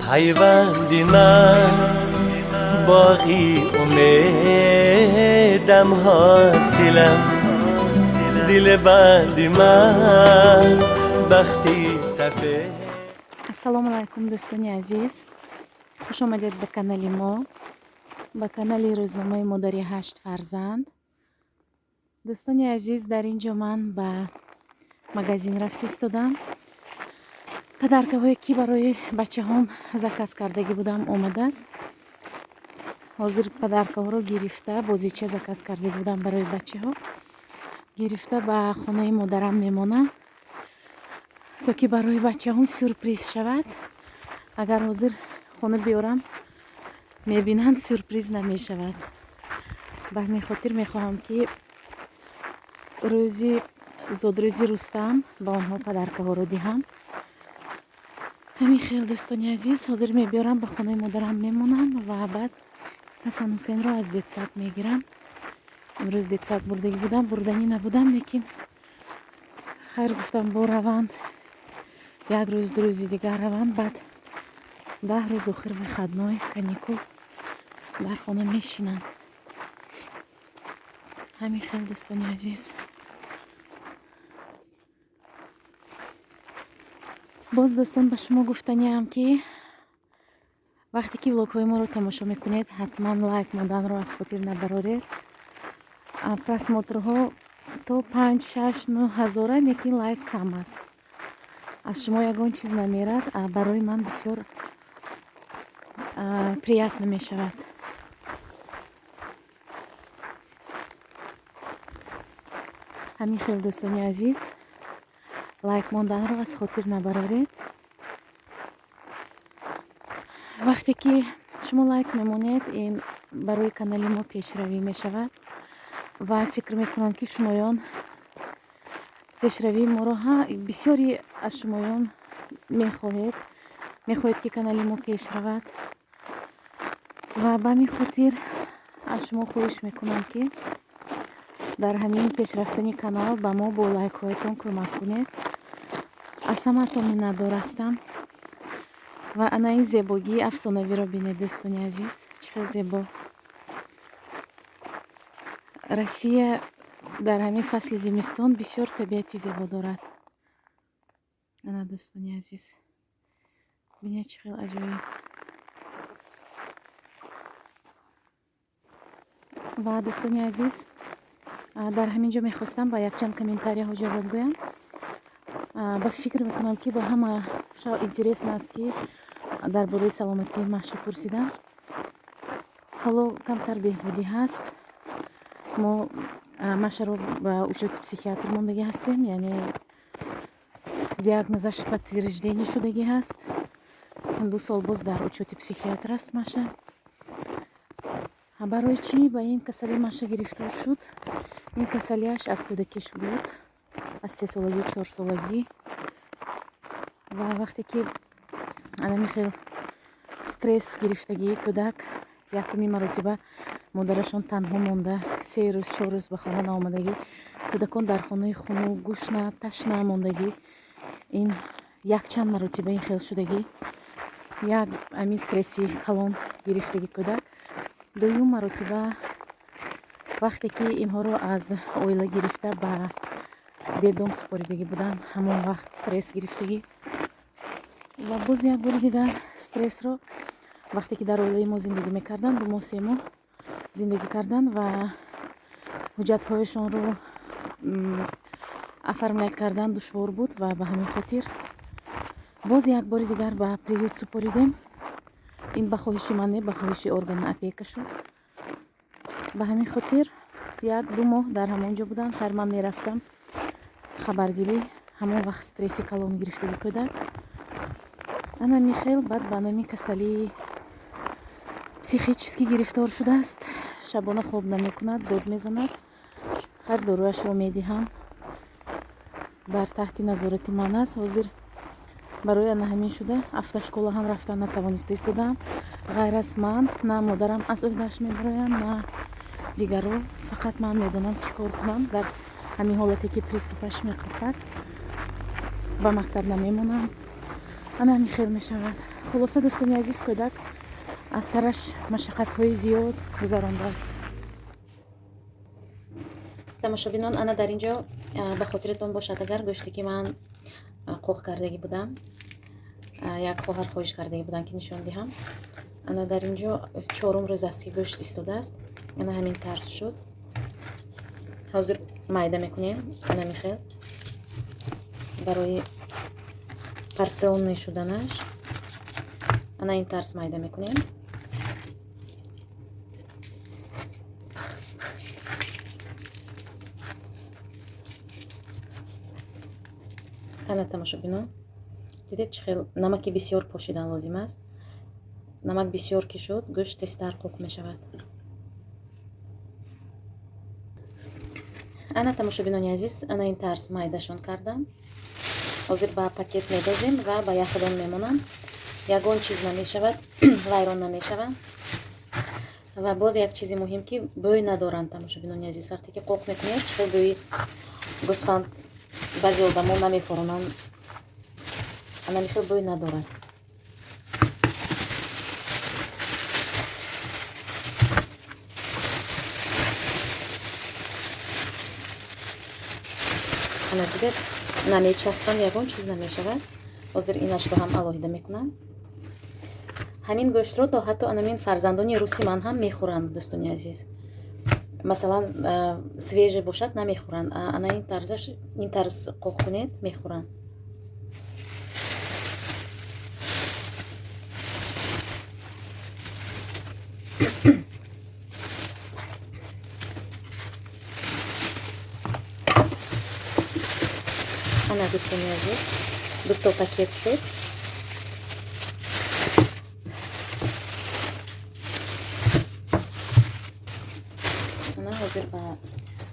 Пайванди ман боғи умедам ҳосилам, дили банди ман бахти сафед. Ассалому алайкум, дӯстони азиз, хуш омадед ба канали мо, ба канали рӯзномаи модари ҳашт фарзанд. Дӯстони азиз, дар ин ҷо ман ба магазин рафта истодам. Подаркаҳое, ки барои бачаҳом заказ кардагӣ будам, омадааст. Ҳозир подаркаҳоро гирифта, бозича заказ кардагӣ будам барои бачаҳо, гирифта ба хонаи модарам мемонам, то ки барои бачаҳом сюрприз шавад. Агар ҳозир хона биёрам, мебинанд, сюрприз намешавад. Ба ҳамин хотир мехоҳам, ки рӯзи зодрӯзи Рустам ба онҳо подаркаҳоро диҳам. Ҳамин хел, дӯстони азиз, ҳозир мебиёрам, ба хонаи модарам мемонам ва баъд Ҳасан Ҳусейнро аз детсад мегирам. Имрӯз детсад бурдагӣ будам, бурданӣ набудам, лекин хайр, гуфтам, бо раванд, як рӯз, ду рӯзи дигар раванд, баъд 10 рӯз охир выходной, каникул, дар хона мешинанд. Ҳамин хел, дӯстони азиз. Боз, дӯстон, ба шумо гуфтаниам, ки вақте ки влогҳои моро тамошо мекунед, ҳатман лайк монданро аз хотир набароред. Просмотрҳо то панҷ, шаш, нӯ ҳазора, лекин лайк кам аст. Аз шумо ягон чиз намерад, барои ман бисёр приятно мешавад. Ҳамин хел, дӯстони азиз, лайк монданро аз хотир набароред. Вақте ки шумо лайк мемонед, ин барои канали мо пешравӣ мешавад ва фикр мекунам, ки шумоён пешравии моро, ҳа, бисёре аз шумоён мехоҳед, ки канали мо пеш равад, ва ба ҳамин хотир аз шумо хоҳиш мекунам, ки дар ҳамин пешрафтани канал ба мо бо лайкҳоятон кӯмак кунед. Аз ҳамаатон миннатдор ҳастам. Ва ана ин зебогии афсонавиро бинед, дӯстони азиз, чӣ хел зебо. Россия дар ҳамин фасли зимистон бисёр табиати зебо дорад. Ана, дӯстони азиз, бинед, чӣ хел аҷоиб. Ва, дӯстони азиз, дар ҳамин ҷо мехостам ба якчанд комментарияҳо ҷавоб гӯям. Ба фикр мекунам, ки ба ҳама интересно аст, ки дар бораи саломатии Маша пурсидам. Ҳоло камтар беҳбудӣ ҳаст. Мо Машаро ба учёти психиатр мондагӣ ҳастем, яъне диагнозаш подтверждение шудагӣ ҳаст. 2 сол боз дар учёти психиатр аст Маша. Барои чӣ ба ин касалӣ Маша гирифтор шуд? Ин касалиаш аз кӯдакиш буд, аз 3 солагӣ, 4 солагӣ. Ва вақте ки анами хел стресс гирифтагии кӯдак, якуми маротиба модарашон танҳо монда, 3 рӯз, 4 рӯз ба хона наомадагӣ, кӯдакон дар хонаи хунук, гушна, ташна мондагӣ, ин якчанд маротиба ин хел шудагӣ, як ҳамин стресси калон гирифтагӣ кӯдак. Дуюм маротиба вақте ки инҳоро аз оила гирифта ба детдом супоридагӣ буданд, ҳамон вақт стресс гирифтагӣ. Ва боз як бори дигар стрессро вақте ки дар оилаи мо зиндагӣ мекарданд, 2 моҳ, 3 моҳ зиндагӣ карданд ва ҳуҷҷатҳояшонро оформлять кардан душвор буд ва ба ҳамин хотир боз як бори дигар ба приют супоридем. Ин ба хоҳиши ман не, ба хоҳиши органи опека шуд. Ба ҳамин хотир як ду моҳ дар ҳамон ҷо буданд. Хайр, ман мерафтам хабаргирӣ, ҳамон вақт стресси калон гирифтаги кӯдак. Анами хел баъд ба анами касалии психически гирифтор шудааст. Шабона хоб намекунад, дод мезанад. Хайр, доруяшро медиҳам, бар таҳти назорати ман аст ҳозир. Барои ана ҳамин шуда автошкола ҳам рафтан натавониста истодаам. Ғайр аз ман на модарам аз ӯҳдааш мебароянд, на дигарро. Фақат ман медонам, чӣ кор кунам дар ҳамин ҳолате, ки приступаш меқапад, ба мактаб намемонам. Ана ҳамин хел мешавад. Хулоса, дӯстони азиз, кӯдак аз сараш машаққатҳои зиёд гузарондааст. Тамошобинон, ана дар ин ҷо ба хотиратон бошад, агар гӯште ки ман қоқ кардагӣ будам, як хоҳар хоҳиш кардагӣ будам, ки нишон диҳам. Ана дар ин ҷо чорум рӯз аст, ки гӯшт истодааст. Ана ҳамин тарз шуд. Ҳозир майда мекунем, ана михел барои порционный шуданаш. Ана ин тарз майда мекунем. Ана тамошобинон, дидед, чӣ хел намаки бисёр пошидан лозим аст. Намак бисёр ки шуд, гӯшт тезтар қоқ мешавад. Ана тамошобинони азиз, ана ин тарз майдашон кардам. Ҳозир ба пакет медозем ва ба яхдон мемонам. Ягон чиз намешавад, вайрон намешаванд. Ва боз як чизи муҳим, ки бӯй надоранд, тамошобинони азиз. Вақте ки қоқ мекунед, чӣ хел бӯи гӯсфанд баъзе одамо намефоронанд, ана михел бӯй надорад. Ана дидед, намечаспанд, ягон чиз намешавад. Ҳозир инашро ҳам алоҳида мекунам. Ҳамин гӯштро то ҳатто анамин фарзандони руси ман ҳам мехӯранд, дӯстони азиз. Масалан, свежий бошад, намехӯранд. Ана ин тарзаш, ин тарз қоқ кунед, мехӯранд. Ана, дӯстони азиз, дуто пакет шуд. Ана ҳозир ба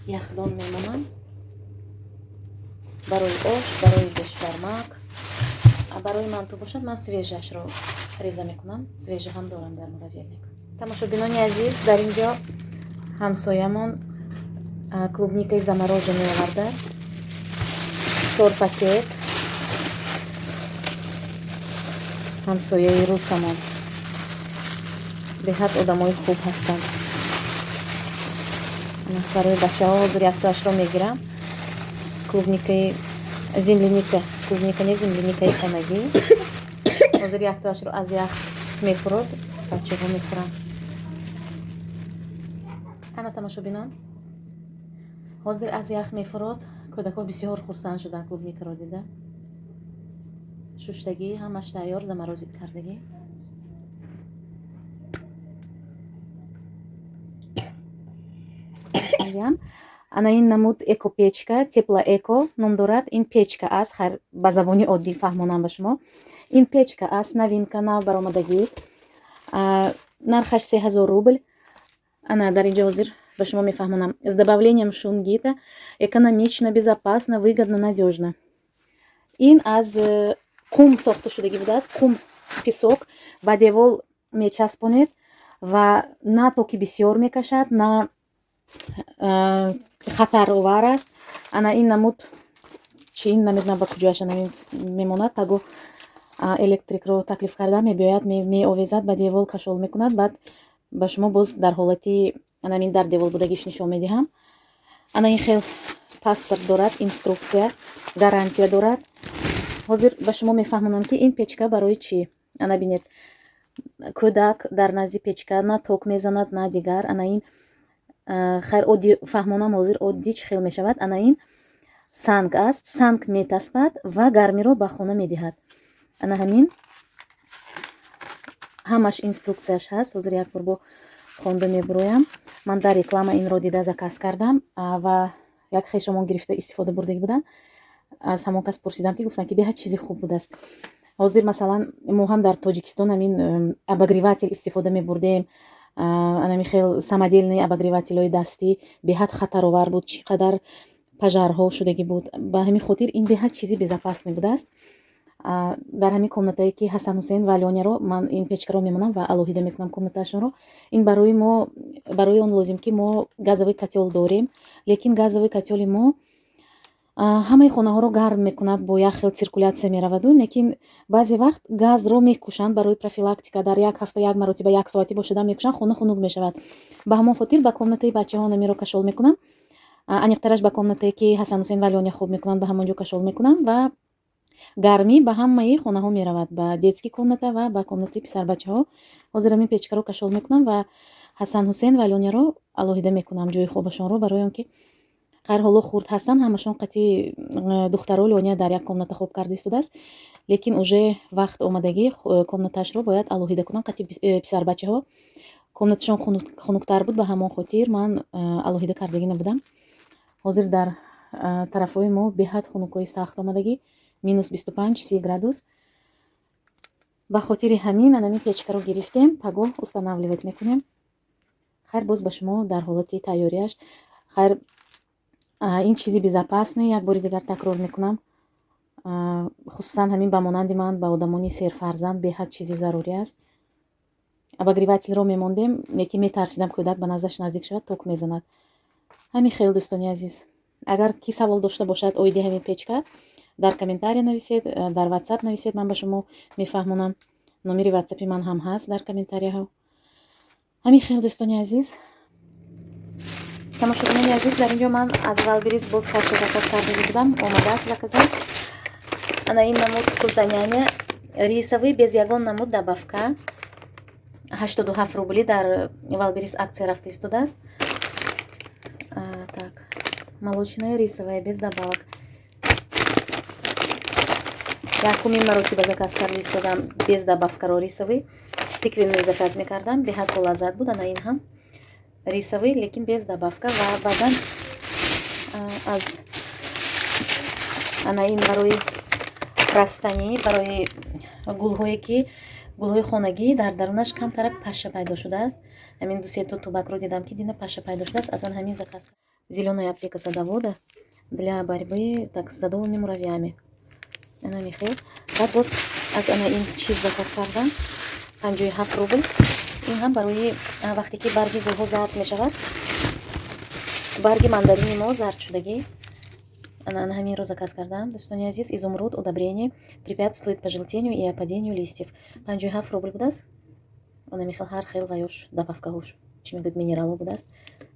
яхдон мемонам барои ош, барои бешбармак. Барои манту бошад, ман свежий ашро реза мекунам. Свежий ҳам дорам дар морозильник. Тамошобинони азиз, дар ин ҷо ҳамсоямон клубникаи замороженный овардааст, чор пакет. Ҳамсояи русамон беҳад одамои хуб ҳастанд. Барои бачаҳо ҳозир яктоашро мегирам. Клубникаи земляника, клубника не, земляника и хонагӣ. Ҳозир яктоашро аз ях мефурод, бачаҳо мехӯранд. Ана тамошобинон, ҳозир аз ях мефурод. Кӯдакҳо бисёр хурсанд шуданд клубникаро дида. Шуштагӣ, ҳамаш тайёр, заморозить кардагӣ. Ана ин намуд экопечка, Теплоэко ном дорад. Ин печка аст, хайр, ба забони оддӣ фаҳмонам ба шумо. Ин печка аст, новинка, нав баромадагӣ. Нархаш 3000 рубл. Ана дар инҷо ҳозир ба шумо мефаҳмонам. С добавлением шунгита, экономично, безопасно, выгодно, надежно. Ин аз қум сохта шудагӣ будааст. Қум, песок ба девол мечаспонед ва на токи бисёр мекашад, на хатаровар аст. Ана ин намуд чи, ин намедонам ба куҷояш мемонад. Таго электрикро таклиф карда мебиёяд, меовезад, ба девол кашол мекунад. Баъд ба шумо боз дар ҳолати анамин дар девол будагиш нишон медиҳам. Ана ин хел паспорт дорад, инструкция, гарантия дорад. Ҳозир ба шумо мефаҳмонам, ки ин печка барои чӣ. Ана бинед, кӯдак дар назди печка на ток мезанад, на дигар. Ана ин, хайр, оддӣ фаҳмонам ҳозир, оддӣ чӣ хел мешавад. Ана ин санг аст, санг метаспад ва гармиро ба хона медиҳад. Ана ҳамин ҳамаш инструкцияш ҳаст. Ҳозир як бор бо хонда мебуроям. Ман дар реклама инро дида заказ кардам ва як хешомон гирифта истифода бурдагӣ буданд. Аз ҳамон кас пурсидам, ки гуфтанд, ки беҳад чизи хуб будааст. Ҳозир, масалан, мо ҳам дар Тоҷикистон ҳамин обогреватель истифода мебурдем. Анами хел самодельный обогреватель ҳои дастӣ беҳад хатаровар буд, чӣ қадар пожар ҳо шудагӣ буд. Ба ҳамин хотир ин беҳад чизи безопасный будааст. Дар ҳамин комнатае, ки Ҳасан Ҳусейн ва Лёняро ман ин печкаро мемонам ва алоҳида мекунам комнатаашонро. Ин барои мо, барои он лозим, ки мо газовый котёл дорем, лекин газовый котёл и мо Ҳамаи хонаҳоро гарм мекунад, бо як хел циркулятсия мераваду, лекин баъзе вақт газро мекушанд барои профилактика. Дар як ҳафта як маротиба як соатӣ бошада мекушанд, хона хунук мешавад. Ба ҳамон хотир ба комнатаи бачаҳо намеро кашол мекунам. Аниқтараш ба комнатае, ки Ҳасанҳусейн ва Лёня хоб мекунанд, ба ҳамон ҷо кашол мекунам ва гармӣ ба ҳамаи хонаҳо меравад, ба детский комната ва ба комнатаи писарбачаҳо. Ҳозир ҳамин печкаро кашол мекунам ва Ҳасанҳусейн ва Лёняро алоҳида мекунам ҷои хобашонро, барои он ки хайр ҳоло хурд ҳастанд, ҳамашон қати духтаро Лёня дар як комната хоб карда истодааст, лекин уже вақт омадагӣ комнатаашро бояд алоҳида кунам қати писарбачаҳо. Комнаташон хунуктар буд, ба ҳамон хотир ман алоҳида кардагӣ набудам. Ҳозир дар тарафҳои мо беҳад хунукҳои сахт омадагӣ, минус 25-30 градус. Ба хотири ҳамин анамин печкаро гирифтем, пагоҳ устанавливать мекунем. Хайр, боз ба шумо дар ҳолати тайёрияш. Хайр, ин чизи безопасный, як бори дигар такрор мекунам. Хусусан ҳамин ба монанди ман ба одамони серфарзанд беҳад чизи зарурӣ аст. Обогревательро мемондем, лекин метарсидам кӯдак ба наздаш наздик шавад, ток мезанад. Ҳамин хел, дӯстони азиз. Агар ки савол дошта бошад оиди ҳамин печка, дар комментария нависед, дар WhatsApp нависед, ман ба шумо мефаҳмонам. Номери WhatsApp-и ман ҳам ҳаст дар комментарияҳо. Ҳамин хел, дӯстони азиз. Тамошобинони азиз, дар инҷо ман аз Вайлдберриз боз харча заказ карда будам, омадааст заказам. Ана ин намуд фрутоняня рисовый, без ягон намуд добавка, 87 рубли, дар Вайлдберриз акция рафта истодааст. Так, молочная рисовая без добавок. Якумин маротиба заказ карда истодам без добавкаро рисовый. Тыквенный заказ мекардам, беҳад болаззат буд. Ана ин ҳам рисовый, лекин без добавка. Ва баъдан аз ана ин барои растанӣ, барои гулҳое ки гулҳои хонагӣ дар дарунаш камтарак паша пайдо шудааст. Ҳамин ду сето тубакро дидам, ки дина паша пайдо шудааст, аз он ҳамин заказ. Зелёная аптека садовода для борьбы так с садовыми муравьями. Ана михел. Баъд боз аз ана ин чиз заказ кардам, 57 рубл. Ин ҳам барои вақте ки барги гулҳо зард мешавад, барги мандарини мо зард шудагӣ. Ана ҳаминро заказ кардам, дӯстони азиз. Изумруд удобрение препятствует пожелтению и опадению листьев. 57 рубл будааст. Ана михел ҳар хел ваёш добавкаҳош, чӣ мегӯяд, минерало будааст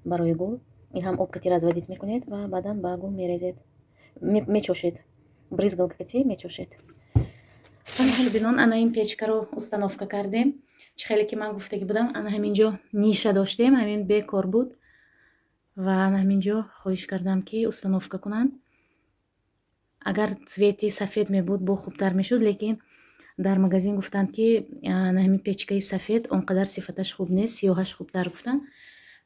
барои гул. Ин ҳам об кати разводить мекунед ва баъдан ба гул мерезед, мечошед, брызгалка кати мечошед. Тамошобинон, ана ин печкаро установка кардем. Чӣ хеле ки ман гуфтагӣ будам, ана ҳамин ҷо ниша доштем, ҳамин бекор буд ва ана ҳамин ҷо хоҳиш кардам, ки установка кунанд. Агар цвети сафед мебуд, бо хубтар мешуд, лекин дар магазин гуфтанд, ки ана ҳамин печкаи сафед он қадар сифаташ хуб нест, сиёҳаш хубтар гуфтанд.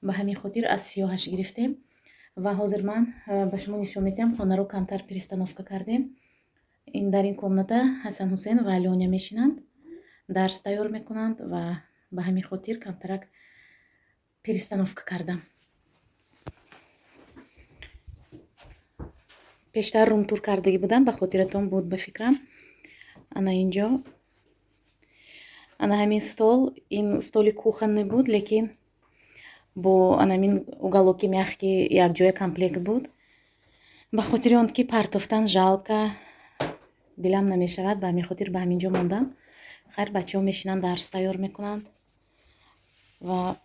Ба ҳамин хотир аз сиёҳаш гирифтем. Ва ҳозир ман ба шумо нишон медиҳам, хонаро камтар перестановка кардем. Ин дар ин комната Ҳасанҳусейн ва Лёня мешинанд, дарс тайёр мекунанд ва ба ҳамин хотир камтарак перестановка кардам. Пештар румтур кардагӣ будам, ба хотиратон буд, ба фикрам. Ана инҷо ана ҳамин стол, ин столи кухонный буд, лекин бо ана ҳамин уголоки мягкий якҷоя комплект буд. Ба хотири он ки партофтан жалко, дилам намешавад, ба ҳамин хотир ба ҳамин ҷо мондам. Хайр, бачаҳо мешинанд, дарс тайёр мекунанд ва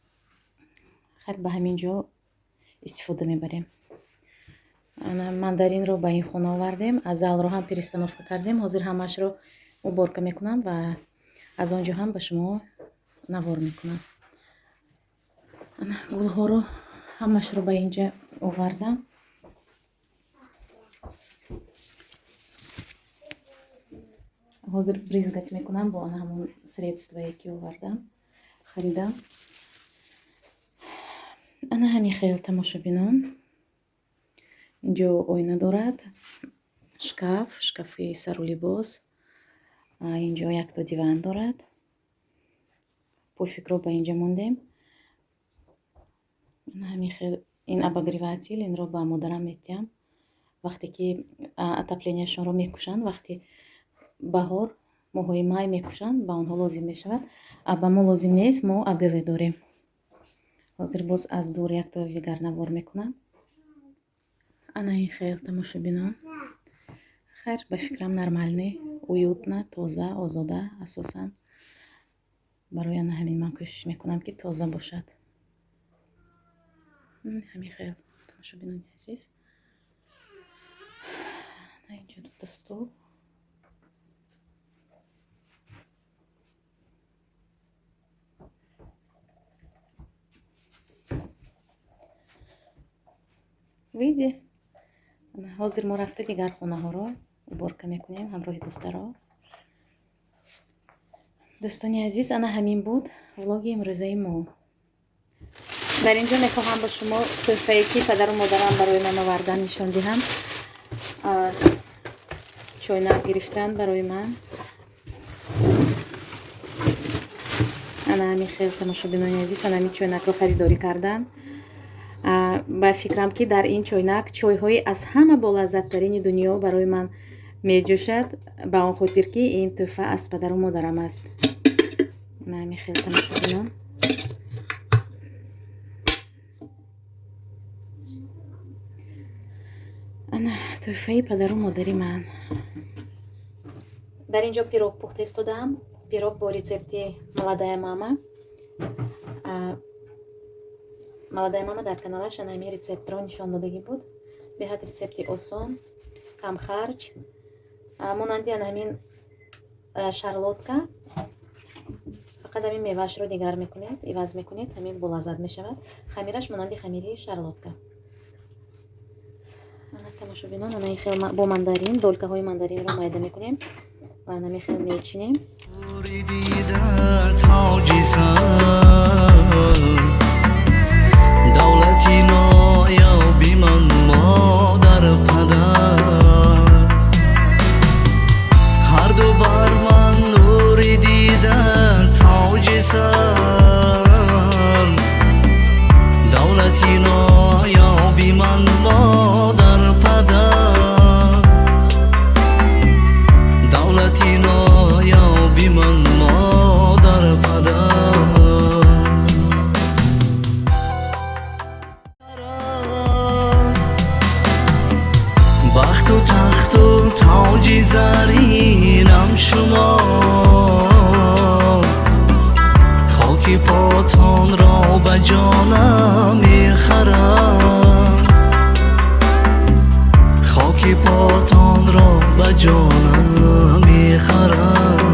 хайр, ба ҳамин ҷо истифода мебарем. Ана мандаринро ба ин хона овардем, аз залро ҳам перестановка кардем. Ҳозир ҳамаашро уборка мекунам ва аз он ҷо ҳам ба шумо навор мекунам. Ана гулҳоро ҳамашро ба инҷа овардам. Ҳозир брызгать мекунам бо ана ҳамон средствое ки овардам, харидам. Ана ҳамин хел, тамошобинон. Инҷо оина дорад, шкаф, шкафи сару либос. Инҷо якто диван дорад. Пуфикро ба инҷа мондем. Ана ҳамин хел ин обогреватель, инро ба модарам медиҳам. Вақте ки отопленияшонро мекушанд, вақти баҳор, моҳҳои май мекушанд, ба онҳо лозим мешавад. А ба мо лозим нест, мо АГВ дорем. Ҳозир боз аз дур якто дигар навор мекунам. Ана ин хел, тамошобинон. Хайр, ба фикрам, нормальный, уютно, тоза, озода. Асосан барои ана ҳамин ман кӯшиш мекунам, ки тоза бошад. Ҳамин хел, тамошобинони азиз. Инҷо дута стол. Выйди. Ҳозир мо рафта дигар хонаҳоро уборка мекунем ҳамроҳи духтаро. Дӯстони азиз, ана ҳамин буд влоги имрӯзаи мо. Дар ин ҷо мехоҳам ба шумо тӯҳфае, ки падару модарам барои ман овардан, нишон диҳам. Чойнак гирифтан барои ман. Ана ҳамин хел, тамошобинони азиз, ана ҳамин чойнакро харидорӣ кардан. Ба фикрам, ки дар ин чойнак чойҳои аз ҳама болаззаттарини дунё барои ман меҷӯшад, ба он хотир ки ин тӯҳфа аз падару модарам аст. Ана ҳамин хел, тамошобинон. Ана тӯҳфаи падару модари ман. Дар ин ҷо пирог пухта истодаам. Пирог бо рецепти Молодая мама. Молодая мама дар каналаш ана ҳамин рецептро нишон додагӣ буд. Беҳад рецепти осон, камхарҷ, монанди ана ҳамин шарлотка, фақат ҳамин меваашро дигар мекунед, иваз мекунед, ҳамин болаззат мешавад. Хамираш монанди хамири шарлотка. Ана, тамошобинон, ана ин хел бо мандарин, долькаҳои мандаринро майда мекунем ва ана ҳамин хел мечинем. Дида тоҷи сар, давлати ноёби ман, модар, падар, ҳарду бар ман нури дида, тоҷи сар, давлати ноёби ман, модар, падар, давлати ноёби ман, модар, падар. Бахту тахту тоҷи заринам шумо, хоки потонро ба ҷонам мехарам, хоки потонро ба ҷонам мехарам.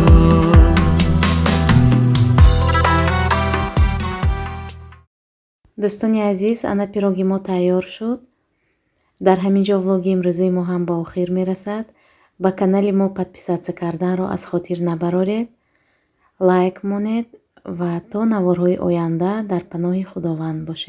Дӯстони азиз, ана пироги мо тайёр шуд. Дар ҳамин ҷо влоги имрӯзаи мо ҳам ба охир мерасад. Ба канали мо подписаться карданро аз хотир набароред, лайк монед ва то наворҳои оянда дар паноҳи Худованд бошед.